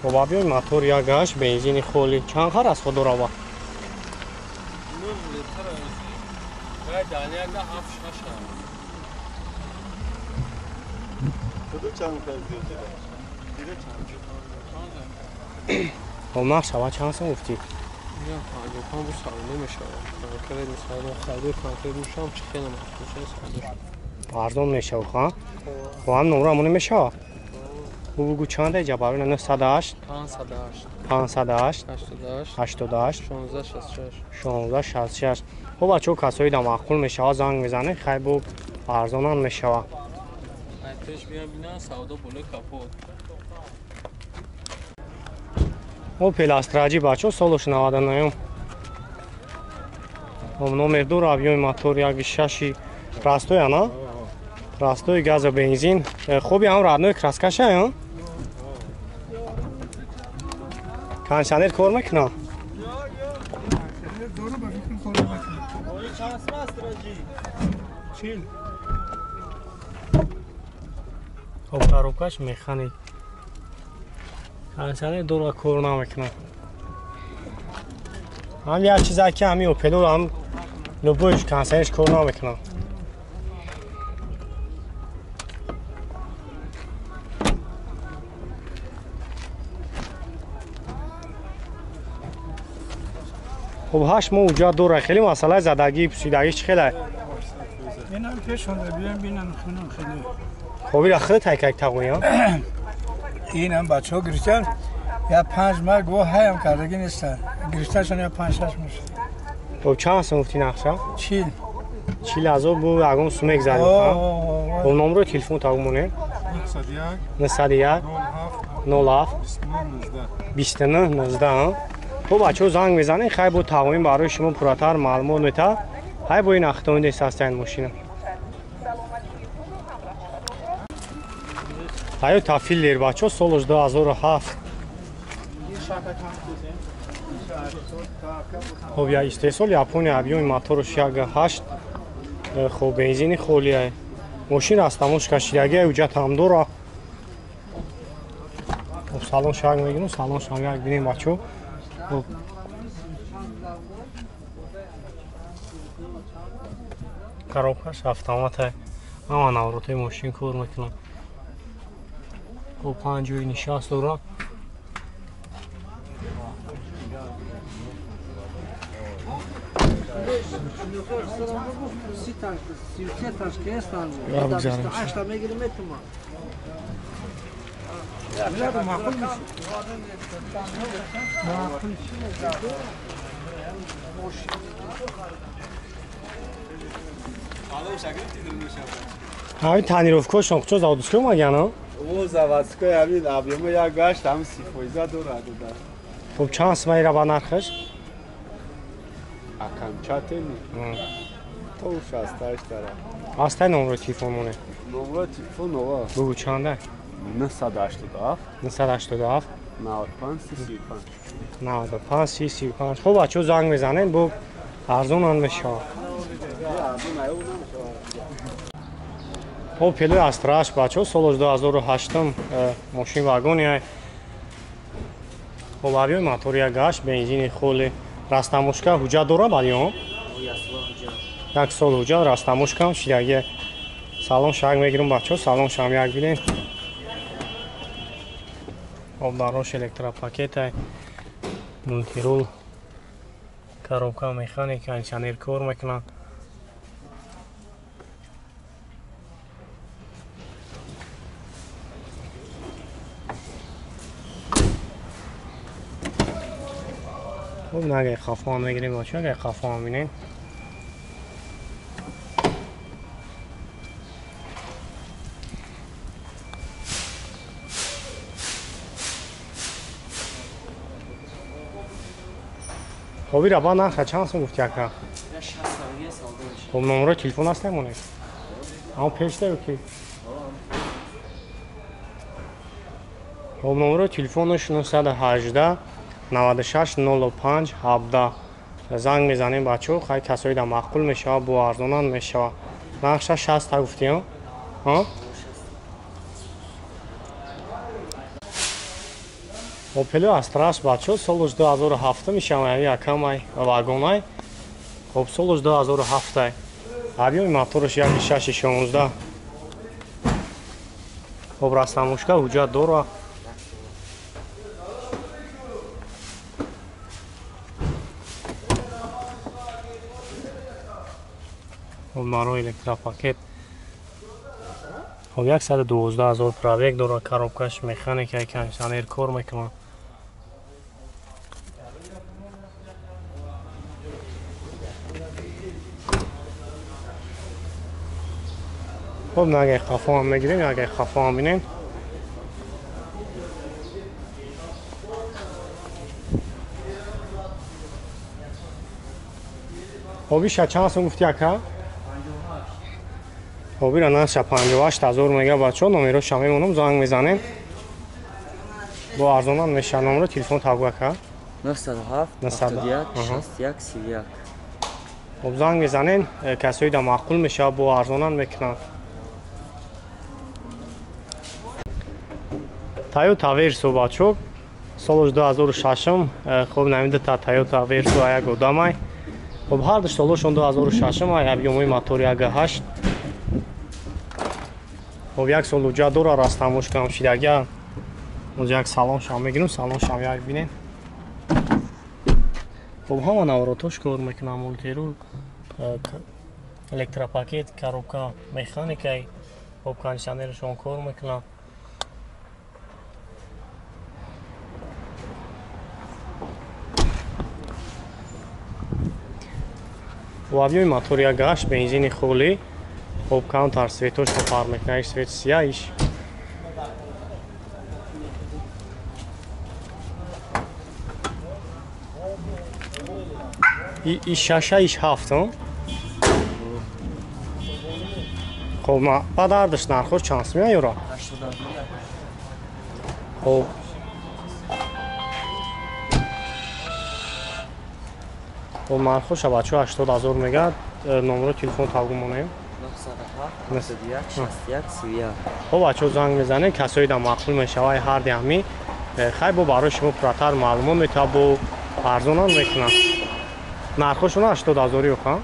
Хоб объёми мотор 1.8, бензини холи. Чанд хар аз худ дорава? 9 литр. Гай данияга 7 6. Куду чанд хар зиёд? Дире чанд? Хоб нарх шава чанд сом гуфтӣ? Я 55 бу савдо мешавад. Конкретно савдо харидор конкрет мешавам чи хеле махсус савдо. Арзон мешавад, ха? Хоб ҳам номро ҳамоне мешавад? Бугу чанд ҷа барои 908 508 508 88 88 1666 1666. Хоб бачаҳо касои да маъқул мешавад занг мезанед, хай бо арзонам мешавад. Ай пеш биям бинам савдо болои капот. Опел Astra G бачаҳо солаш 99. Хоб номер 2 объёми мотор 1.6 простой ана? Простой газа бензин. Хоби ҳам родной краскаша, ё? Кондиционер кор мекунад? Хоб коробкаш механик. Кондиционер дора кор намекунад. Ҳам як чиза ки ҳами Опело ҳам любойш кондиционерш кор намекунад. Хоб 8 моҳ уҷа дора. Хеле масъалаи задагӣ, пусидагӣ чӣ хеле? Инам пешонда биям бинам хунам хеле. Хоб ира хеле тайкак тағоям. Инам бачаҳо гирифтан я 5 моҳ гӯ ҳаям кардагӣ нестан. Гирифташон я 5-6 моҳ. Хоб чанд сом гуфтӣ нақша? 40. 40 ҳазор бу ягон сумек задем, ҳа? Хоб номрои телефон тағо монем? 901 07 29 19, ҳа? Хоб бачаҳо занг мезанед, хай бо тағоим барои шумо пурратар маълумот метаҳад. Хай бо ин ахтони дест ҳастанд мошина. Toyota Fielder бачаҳо солаш 2007. Хоб я истеҳсол Япония объёми мотораш 1.8, хоб бензини холия. Мошин растамош кашидагия, уҷат ҳам дора. Хоб салон шаг мегирем, салон шаг як бинем бачаҳо. Хоб коробкаш автомат ҳама навротҳои мошин кор мекунад. Хоб 5 ҷои нишаст дорад. Ҳамин тонировкаҳошон куҷо заводской омадиян? О заводской ҳамин объёмо 1.8 ҳам 30% дорад. Хоб чанд сум ира ба нархаш? Окончательно то 68 дара. Астай номрои телефон моне? Номрои телефон ова. Бугу чанда? 987 987 95 35 95 35. Хоб бачаҳо занг мезанед, бо арзонам мешавад. Хоб Опел Astra H бачаҳо солаш 2008 мошин вагони. Хоб объёми мотор 1.8, бензини холи. Растамошка ҳуҷҷат дора баъди он? Як сол ҳуҷҷат растамошкам шидаги. Салон шаг мегирам бачаҳо, салон шам як бинед. Хоб дарош электропакет, мультирул, коробка механик, кондиционер кор мекунад. Хоб нагай қафо мегирем бачаҳо, агар қафо бинем. Хоб ира ба нарха чанд сом гуфтӣ ака? Хоб номрои телефон аст намонед? Ҳам пешда ё ки? Хоб номрои телефонаш 918 96 05 17. Занг мезанем бачаҳо, хай касои да маъқул мешавад, бо арзонам мешавад. Нархша 60 та гуфтӣ, ҳа? Опел Astra бачо солш 2007 мешавад, якамай вагонай. Хоб солш 2007. Объёми мотораш 1.6 16. Хоб растамушка ҳуҷҷат дора. Хоб маро электропакет. Хоб 112 000 пробег дора, коробкаш механика, кондиционер кор мекунад. Хоб нагай қафо ҳам мегирем, нагай қафо ҳам бинем. Хоб иша чанд сум гуфти ака? Хоб ира наша 58 000 мега бачо, номероша мемонам, занг мезанем. Бо арзонам меша номро телефон табу ака. 907 71 61 31. Хоб занг мезанем, касои да маъқул мешава, бо арзонам мекунанд. Toyota Verso бачо, солш 2006, хоб намида та Toyota Verso як одамай. Хоб ҳар ду солошон 2006, ай объёмои мотори 1.8. Хоб як сол уҷа дора, растамошкам шидагя. Оз як салон шам мегирем, салон шам як бинем. Хоб ҳама наворотош кор мекунам, мультирул, электропакет, коробка механикай, хоб кондиционершон кор мекунам. Объёми мотор 1.8, бензини холӣ. Хоб камтар светошро фарқ мекунад, иш свет сия, иш иш шаша, иш ҳафт. Хоб баъд ҳардуш нархош чанд сум ёра? Хоб хоб нархоша бачо 80 000 мегад, номро телефон табгу монем. 907 71 61 31. Хоб бачо занг мезанем, касои да маъқул мешавад ҳар ди ҳами. Хай бо барои шумо пурратар маълумот метавад, бо арзонам мекунам. Нархошон 80 000 ёха.